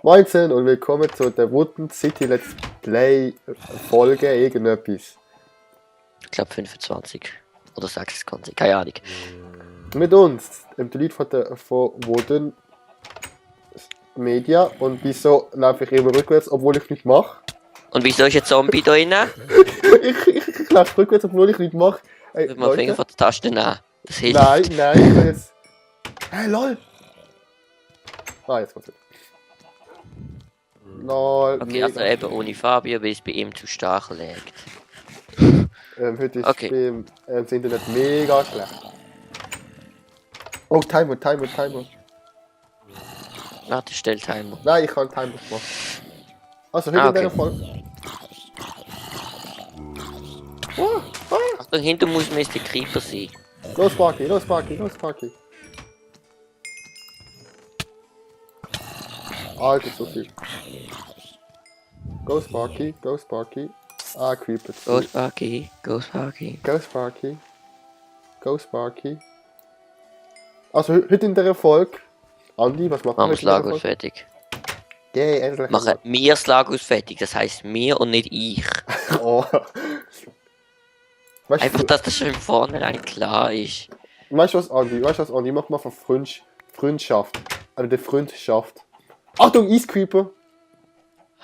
Moinsen und willkommen zu der Wooden City Let's Play Folge irgendetwas. Ich glaube 25 oder 26, keine Ahnung. Mit uns, dem Lied von Wooden Media. Und wieso laufe ich immer rückwärts, obwohl ich nichts mache? Und wieso ist ein Zombie da drin? ich laufe rückwärts, obwohl ich nichts mache. Hey, Würde man Finger von der Taste nehmen. Das hilft. nein, ich kann jetzt... Hey, lol! Ah, jetzt kommt's wieder. Lol, Okay, mega also eben ohne Fabio, weil es bei ihm zu stark liegt. heute ist Okay. das Internet mega schlecht. Oh, Timer. Warte, stell Timer. Nein, ich kann einen Timer machen. Also, heute in dieser Folge... Achtung, hinter muss mir der Creeper sein. Los, Sparky. Alter, so viel. Go, Sparky. Ah, Creeper. Go Sparky, go Sparky. Go, Sparky. Also, heute in der Folge... Andi, was machen Machen wir wir das Lager fertig. Yay, endlich. Machen wir das Lager fertig, das heisst wir und nicht ich. Oh. Weißt Einfach, dass das schon im Vornherein klar ist. Weißt du was, Andi? Mach mal von Freundschaft. Also der Freundschaft. Achtung, Ice Creeper!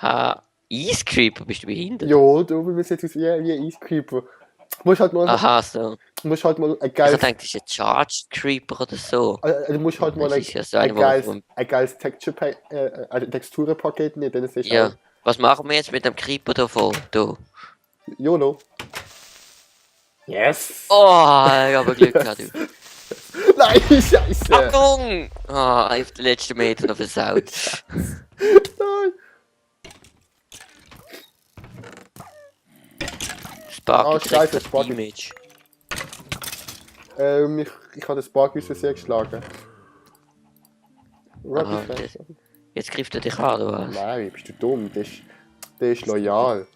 Ha, Ice Creeper, bist du behindert? Jo, du bist jetzt wie Ice Creeper. Du musst halt mal Aha, ein so. geiles... Ich dachte, das ist ein Charged Creeper oder so. Du musst halt mal Das ist ja so einer, wo ein geiles Texturenpaket nehmen, dann ist es Ja. auch... Was machen wir jetzt mit dem Creeper davon? Da. YOLO. Yes! Oh, ich habe Glück gehabt. Du. Nein, Scheiße! Achtung! Ah, auf den letzten Meter noch versaut. Nein! Sparky Ah, kriegt scheiße, das Sparky. Image. Ich habe den Sparky so sehr geschlagen. Aha, jetzt greift er dich an, oder was? Nein, bist du dumm? Der ist loyal.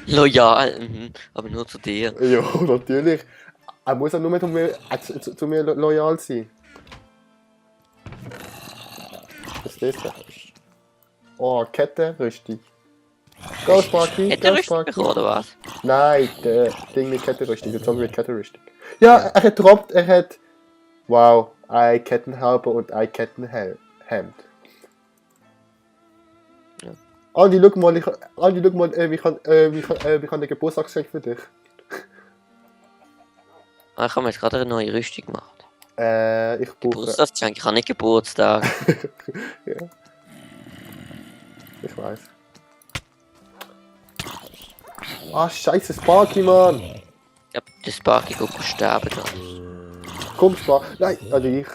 Loyal, aber nur zu dir. Ja, natürlich. Er muss auch nur zu mir loyal sein. Was ist das? Oh, Kette, richtig. Go, Sparky, Hätte er go, richtig Sparky. bekommen, oder was? Nein, der Ding mit Kette richtig, der Zombie mit Kette richtig. Ja, er hat... Wow, ein Kettenhaube und ein Kettenhemd. Ja. Andi, schau mal, ich habe ein Geburtstagsgeschenk für dich. Ah, ich habe mir jetzt gerade eine neue Rüstung gemacht. Ich brauche... Geburtstagsgeschenk, ich habe nicht Geburtstag. Ja. Ich weiß. Ah, scheiße, Sparky, Mann! Ich glaube, der Sparky geht sterben dann. Komm, Sparky. Nein, oder ich.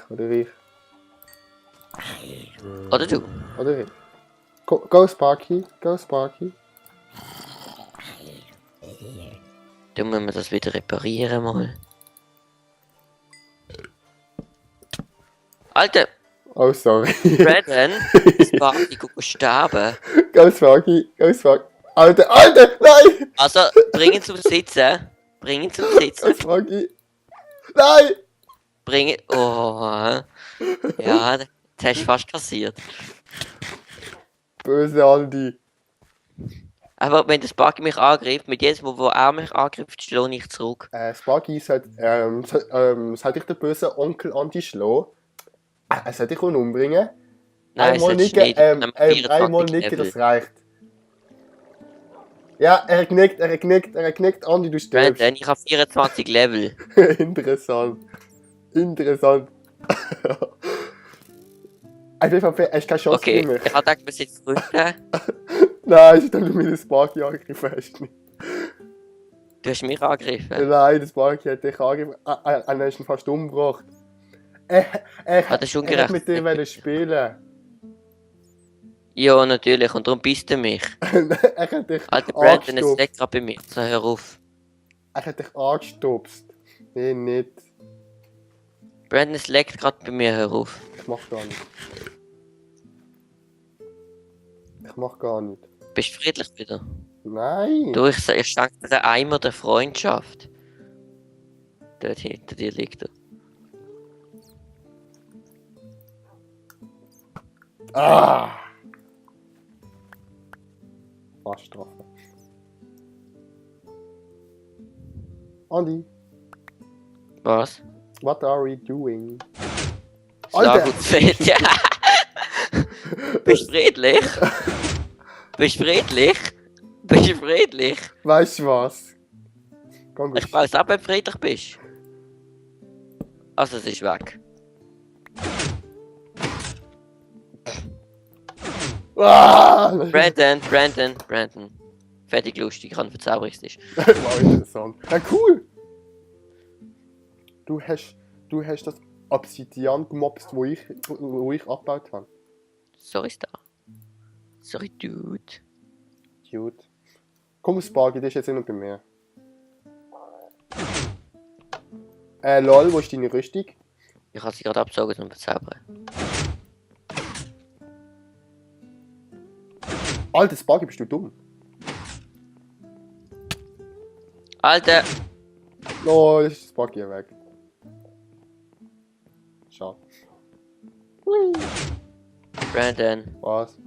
Oder du. Go, Sparky. Dann müssen wir das wieder reparieren mal. Alter! Oh, sorry. Brandon! Sparky geht sterben. Go, Sparky. Alter, nein! Also, bring ihn zum Sitzen. Go, Sparky. Nein! Bring ihn... Oh. Ja, das hast du fast kassiert. Böse Andi. Aber wenn der Sparky mich angreift, mit jedem Mal, wo er mich angreift, schlage ich zurück. Sparky sollte ich den bösen Onkel Andi schlagen. Er sollte dich umbringen. Nein, Einmal das ist nicken, nicht. einmal nicken, das reicht. Ja, er knickt, Andi, du stirbst. Brandon, ich habe 24 Level. Interessant. Einfach, hast keine Chance Okay, gegen mich. ich habe gedacht, wir sind Freunde. Nein, ich habe mir den Sparky angegriffen, hast du nicht. Du hast mich angegriffen. Nein, der Sparky hat dich angegriffen. Er hat ihn fast umgebracht. Er das ist hat ungerecht. mit dir wollen spielen. Ja, natürlich, und darum bist du mich. Er hat dich Alter Brandon, es angestupst. leckt gerade bei mir. So, hör auf. Er hat dich angestupst. Nee, nicht. Brandon, es leckt gerade bei mir, hör auf. Ich mach gar nicht. Bist du friedlich wieder? Nein. Du, ich schenke dir einen Eimer der Freundschaft. Dort hinter dir liegt er. Ah! Fast getroffen. Andi, Was? what are we doing? Alter! Schlagwort ja. Bist du friedlich? Bist du friedlich? Bist du friedlich? Weißt du was? Gang Ich weiß auch, wenn du friedlich bist. Also, es ist weg. Ah! Brandon. Fertig lustig, kann Verzauberungstisch. Wow, interessant. Ja, cool! Du hast das Obsidian gemobst, wo ich abgebaut habe. Sorry, Star. Sorry, Dude. Gut. Komm, Sparky, das ist jetzt immer bei mir. Lol, wo ist deine Rüstung? Ich habe sie gerade abgezogen zum Verzaubern. Alter, Sparky, bist du dumm? Alter! Lol, ist Sparky weg. Schade. Hui. Brandon, Was?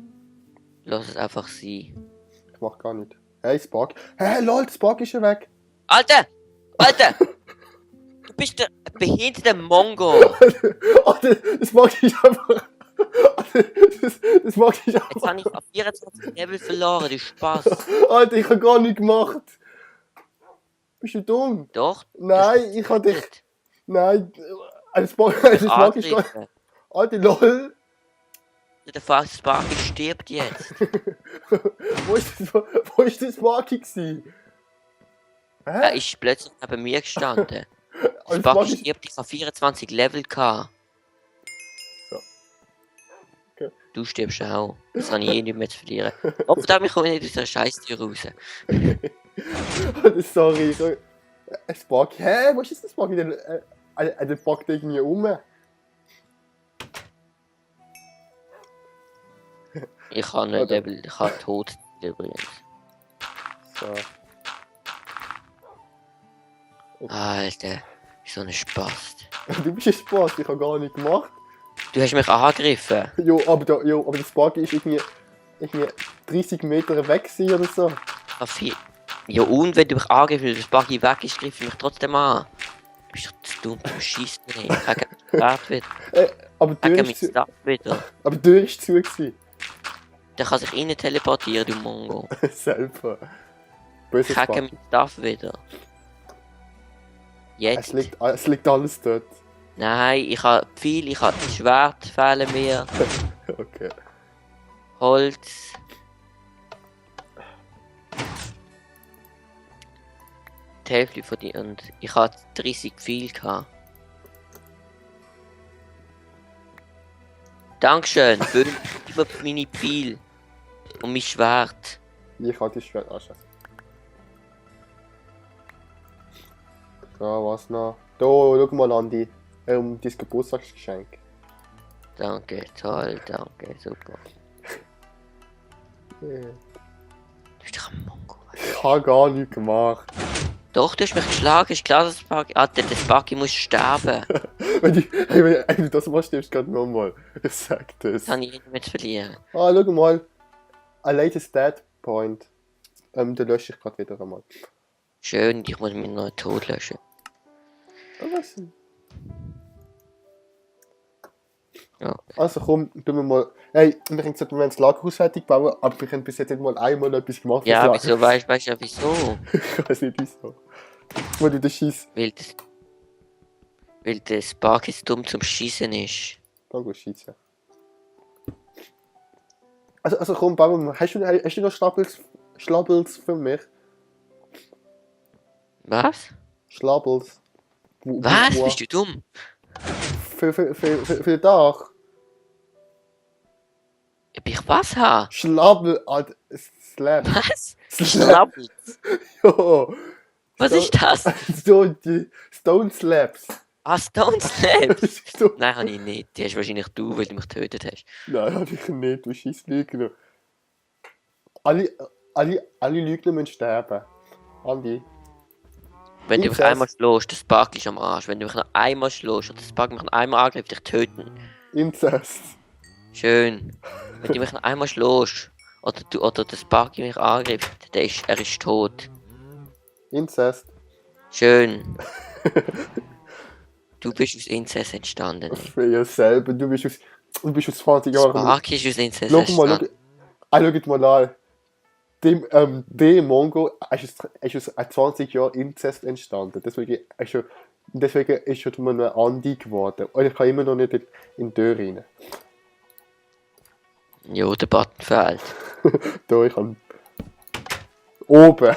lass es einfach sein. Ich mach gar nicht. Hey, Sparky. Hey, lol, Sparky ist schon weg. Alter! Alter! Du bist der behinderte Mongo! Alter, das Sparky ist einfach... Alter, das Sparky ist Jetzt einfach... habe ich auf 24 Level verloren, du Spaß. Alter, ich hab gar nichts gemacht. Bist du dumm? Doch? Nein, ich hab dich... Nein, das Sparky ist gar... Angriffen. Alter, lol. Der Fast Sparky stirbt jetzt. Wo ist das Sparky gsi? Er Hä? ist plötzlich neben mir gestanden. Also Sparky Sparky- stirbt, ich habe 24 Level gehabt. So. Okay. Du stirbst auch. Das kann ich eh nicht mehr zu verlieren. Oh verdammt, ich komme nicht aus der Scheißtür raus. Alter, sorry. Sparky, hä? Wo ist das Sparky? Der packt irgendwie um. Ich habe nicht Warte. Level, ich habe tot übrigens. So. Alter, so ein Spaß. Du bist ein Spaß, ich hab gar nicht gemacht. Du hast mich angegriffen. Jo, aber der Sparky ist irgendwie 30 Meter weg gewesen oder so. Ja und wenn du mich angreifst, weil das Buggy weg ist, griff ich mich trotzdem an. Du bist doch zu dumm, du schießt mich nicht. Ich habe Start wieder. Aber die Ich Tür habe mit ist zu. Start wieder. Aber die Tür ist zu gewesen. Der kann sich rein teleportieren, du Mongo. Selber. Böser Ich habe Sparky. mit Start wieder. Jetzt? Es liegt alles dort. Nein, ich habe viel, ich habe Schwert fehlen mir, Okay. Holz. Die Hälfte von dir und ich hatte 30 viel gehabt. Dankeschön, für über meine Pfeil und mein Schwert. Ich hatte das Schwert anschließen. So, was noch? Da, schau mal, Andi. Dein Geburtstagsgeschenk. Danke, toll, danke, super. Yeah. Du bist doch ein Mongo. Ich habe gar nichts gemacht. Doch, du hast mich geschlagen, ist klar, dass Sparky... Ah, der Sparky muss sterben. Wenn du das machst, stirbst du gerade nochmal. Ich sag das. Das kann ich nicht mehr zu verlieren. Ah, schau mal. Ein latest dead point. Den lösche ich gerade wieder einmal. Schön, ich muss mich noch tot löschen. Ah, was? Ja. Also komm, tun wir mal. Hey, wir können jetzt das Lagerhaus fertig bauen, aber wir haben bis jetzt nicht mal einmal etwas gemacht. Ja, fürs Lager. wieso weißt du ja wieso? Ich weiß nicht wieso. Wo du das schießt. Weil der Sparky zu dumm zum Schießen ist. Dann geh schießen. Also komm, bauen wir. Hast du noch Schlabels für mich? Was? Schlabels. Was? Bist du dumm? Für den Dach. Ob ich was habe? Schlabel. Alter, Slab. Was? Slab. Schlabbel. Jo. Was ist das? So, die Stone Slabs. Ah, Stone Slabs? So. Nein, habe ich nicht. Die hast wahrscheinlich du, weil du mich getötet hast. Nein, hab ich nicht. Du schießt Lügner. Alle Lügner müssen sterben. Andi. Wenn du mich Incest. einmal schlägst, der Sparky ist am Arsch. Wenn du mich noch einmal schlägst und der Sparky mich noch einmal angreift, dich töten. Inzest. Schön. Wenn du mich noch einmal schlägst oder der Sparky mich angreift, er ist tot. Inzest. Schön. Du bist aus Inzest entstanden. Ey. Für ihr selber, du bist aus 20 Jahren. Sparky ist aus Inzest Schau entstanden. schaut mal an. Dem Mongo ist aus 20 Jahren Inzest entstanden. Deswegen ist schon mal eine Andi geworden. Und ich kann immer noch nicht in die Tür rein. Jo, der Button fehlt. Da, ich kann. Oben.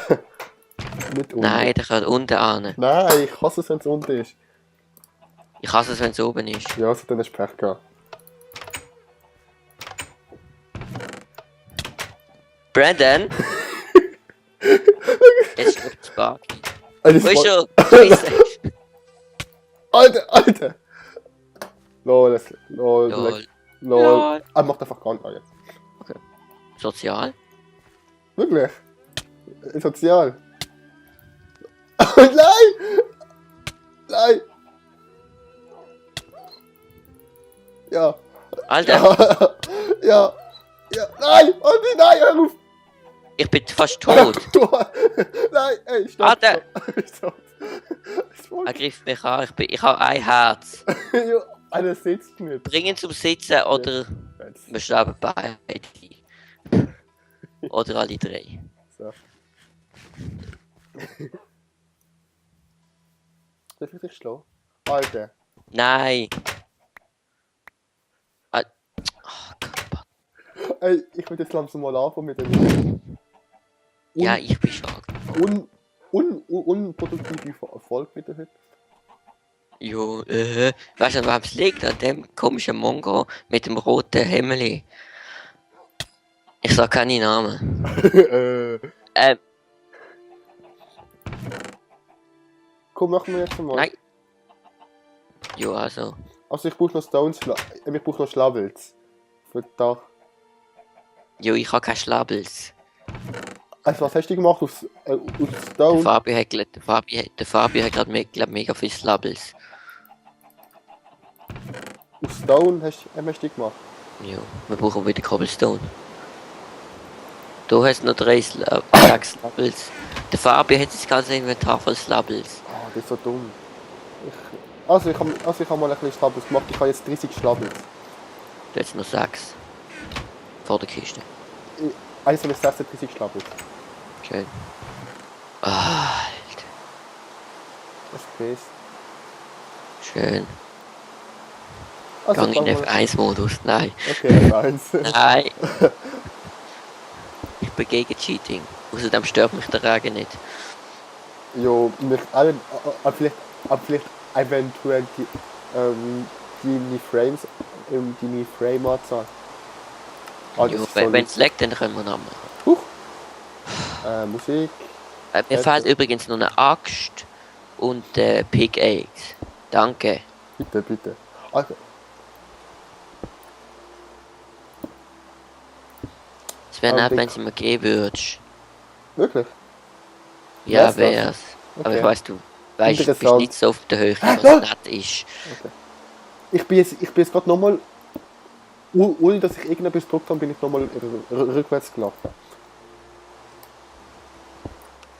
Nicht unten. Nein, der kann unten an. Nein, ich hasse es, wenn es unten ist. Ich hasse es, wenn es oben ist. Ja, also dann hast du Pech gehabt. Brandon? Jetzt stirbt Sparky. Alter, Wo ist er? Scheiße. Alter! Lol. Lol. Lol. Er macht einfach gar nichts jetzt. Sozial? Wirklich? Sozial. Nein! Nein! Ja. Alter, Ja. Nein! Oh nein, hör auf! ich bin fast tot. Nein, ey, stopp! Warte. Stopp. Er greift mich an. Ich habe ein Herz. Ja, einer sitzt nicht. Bring ihn zum Sitzen oder Jetzt. wir sterben beide. Oder alle drei. So. Darf ich dich schlagen? Alter. Nein. Oh Gott. Ey, ich will jetzt langsam mal anfangen mit dem Ja, ich bin schon. unproduktive Erfolg wieder heute. Jo, weißt du, an wem es liegt? An dem komischen Mongo mit dem roten Hemmeli. Ich sag keine Namen. Komm, machen wir jetzt mal. Nein. Jo, also. Also ich brauche noch Stones, ich brauche noch Schlabels. Für das Dach. Jo, ich habe keine Schlabels. Also was hast du gemacht aus Der Stone? Fabio hat gerade mega viel Schlabels. Aus Stone hast du gemacht? Jo, wir brauchen wieder Cobblestone. Du hast noch 6 Slabels. Der Fabio hat das ganze Inventar voll Slabels. Ah, das ist so dumm. Ich hab mal ein bisschen Schlabels gemacht, ich habe jetzt 30 Schlabels. Du hast noch 6. Vor der Kiste. Also habe ich 36 Schlabels. Schön. Ah, Alter. Das ist best. Schön. Also, Gang in F1-Modus. Nein. Okay, F1. Nein. Ich bin gegen Cheating. Außerdem stört mich der Regen nicht. Jo, mich alle, aber vielleicht eventuell deine Frames, deine Frame-Anzahl. Jo, wenn es leckt, dann können wir noch machen. Huch! Musik. Mir fehlt übrigens noch eine Axt und Pickaxe. Danke. Bitte. Also, Es wäre nett, wenn sie mir geben würdest. wirklich? Ja, Wär's das? wär's. Aber Okay. ich weiss, du bist Interessant. nicht so auf der Höhe, was Lol. nett ist. Ich bin jetzt gerade nochmal, ohne dass ich irgendetwas gedruckt habe, bin ich nochmal rückwärts gelaufen.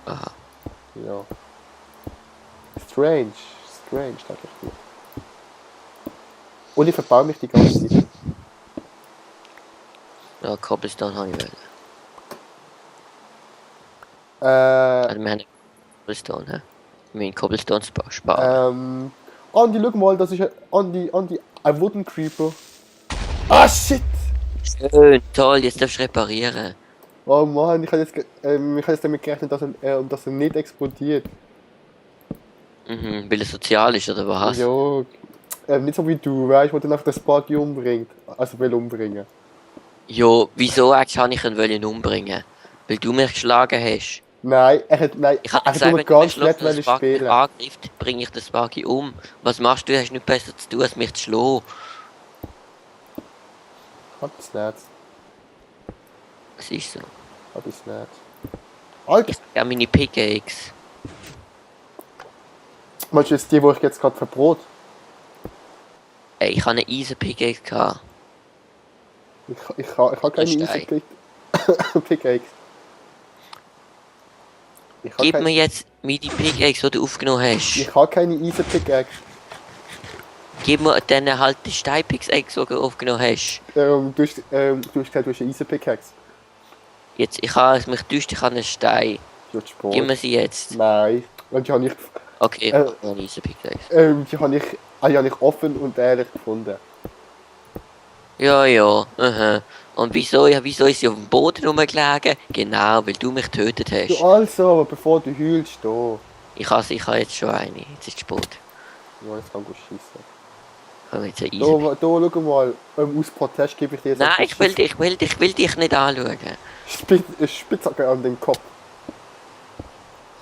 Aha. Ja. Strange, das ist gut. Und ich verbaue mich die ganze Zeit. Ja, Cobblestone habe ich wollen. Also wir haben Cobblestone, hä? Wir müssen Cobblestone sparen. Andi, schau mal, das ist ein Wooden Creeper. Ah, shit! Schön, toll, jetzt darfst du reparieren. Oh Mann, ich habe jetzt damit gerechnet, dass er nicht explodiert. Mhm, weil er sozial ist, oder was? Ja, nicht so wie du, weißt, wo dann einfach das Sparky umbringt. Also will umbringen. Jo, wieso eigentlich habe ich ihn wollen umbringen? Weil du mich geschlagen hast. Nein, Ich habe er gesagt, hat wenn nur du ganz mich nett schlägst und wollen das Sparky mich spielen. angreift, bringe ich den Sparky um. Was machst du? Du hast nichts besser zu tun, als mich zu schlagen. Hat es nicht. Es ist so. Hat es nicht. Alter, Ich sag gerne meine Pickaxe. meinst du jetzt die, die ich jetzt gerade verbrot? Ey, ich habe eine Eisen Pickaxe gehabt. Ich habe keine Stein. Eisen gekriegt. Pickaxe. Ich habe Gib mir jetzt meine Pickaxe, die du aufgenommen hast. keine Eisen Pickaxe. Gib mir dann halt die Stein-Pickaxe, die du aufgenommen hast. Du hast gesagt, du hast eine Eisen Pickaxe. Jetzt, ich habe mich täuscht, ich habe einen Stein. Ja, Sport. Gib mir sie jetzt. Nein. Und die habe ich, Okay, ich Äh, habe eine Eisen-Pickaxe. die habe ich offen und ehrlich gefunden. Ja, ja, aha. Und wieso ist sie auf dem Boden rumgelegen? Genau, weil du mich getötet Du hast. also, aber bevor du heulst, da. Ich habe jetzt schon eine. Jetzt ist es spät. Ja, jetzt kann ich schießen. Ich habe jetzt eine Da, Eisen. schau mal, aus Protest gebe ich dir jetzt Nein, einfach ich will dich nicht anschauen. Spitzhacke an den Kopf.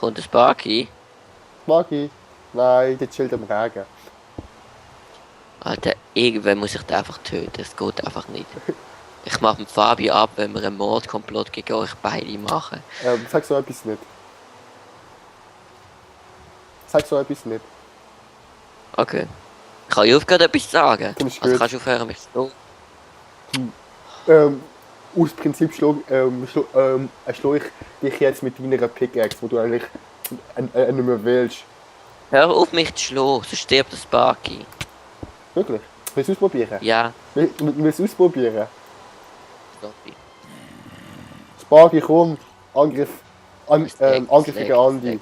Kommt ein Sparky? Magi? Nein, das Schild am Regen. Alter, irgendwann muss ich den einfach töten. Das geht einfach nicht. Ich mache mit Fabio ab, wenn wir einen Mordkomplott gegen euch beide machen. Sag so etwas nicht. Sag so etwas nicht. Okay. Kann ich aufgehört etwas sagen? Finde ich Also gut. kannst du aufhören mich zu Aus Prinzip schlo ich dich jetzt mit deiner Pickaxe, wo du eigentlich nicht mehr willst. Hör auf mich zu schlagen, sonst stirbt der Sparky. Wirklich? Willst du es ausprobieren? Ja, Willst du es ausprobieren? sorry. Sparky, komm. Angriff. Es leckt, Angriff es gegen leckt, Andi.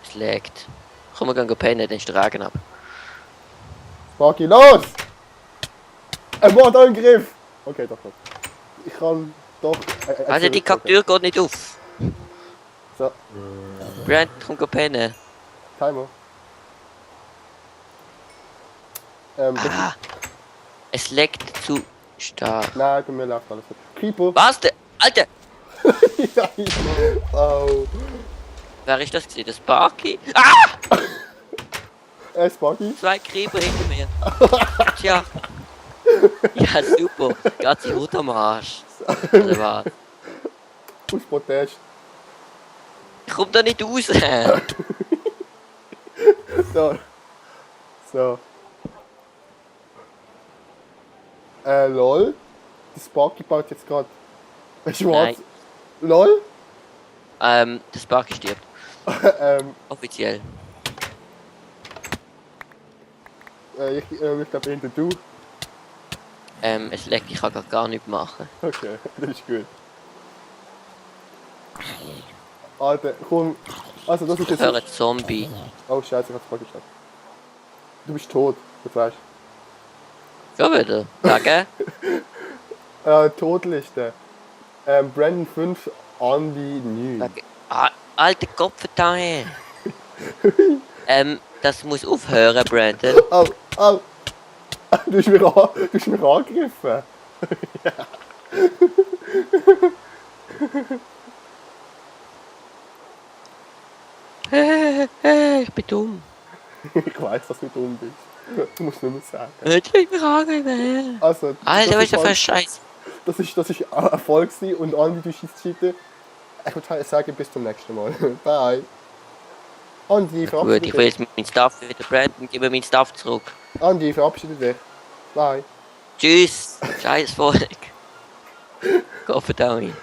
Es laggt. Komm, wir gehen pennen, dann ist der Regen ab. Sparky, los! Ein Mordangriff! Okay, doch. Ich kann doch... Also die Kaktür geht nicht auf. So, Brand, komm, geh pennen. Timer. Ah, es leckt zu stark. Nein, bei mir läuft alles. Creeper. Was? Alter! Nein. Oh. Wer ist das gewesen? Der Sparky? Ah! Sparky. 2 Creeper hinter mir. Tja. Ja, super. Ganze Hut am Arsch. Oder was? Aus Protest. Ich komm da nicht raus. So. So. Lol. Die Sparky baut jetzt gerade. Schwarz. Nein. Lol. Der Sparky stirbt. ähm, Offiziell. ich glaube hinter du. Es leckt, ich kann grad gar nichts machen. Okay, das ist gut. Alter, komm. Also das ist Ich jetzt... höre einen Zombie. Oh scheiße, ich hab's Sparky geschafft. Du bist tot, das weißt Ja, wieder. Danke. Todliste. Brandon 5, Andi 9. Danke. Ah, alter Kopf da. Das muss aufhören, Brandon. Au, au! Du hast mich angegriffen. Ich bin dumm. Ich weiß, dass du dumm bist. Du musst nur mehr sagen. Jetzt will ich mich angreifen. Also, Alter, was ist das für ein halt- Scheiß? das ist Erfolg gewesen und Andi, du schießt Cheaten. Ich würde sagen, bis zum nächsten Mal. Bye. Andi, Gut, verabschiede ich will dich. jetzt meinen Stuff wieder Brandon, gib mir meinen Stuff zurück. Andi, verabschiede dich. Bye. Tschüss. Scheiß Volk. Gott verdammt.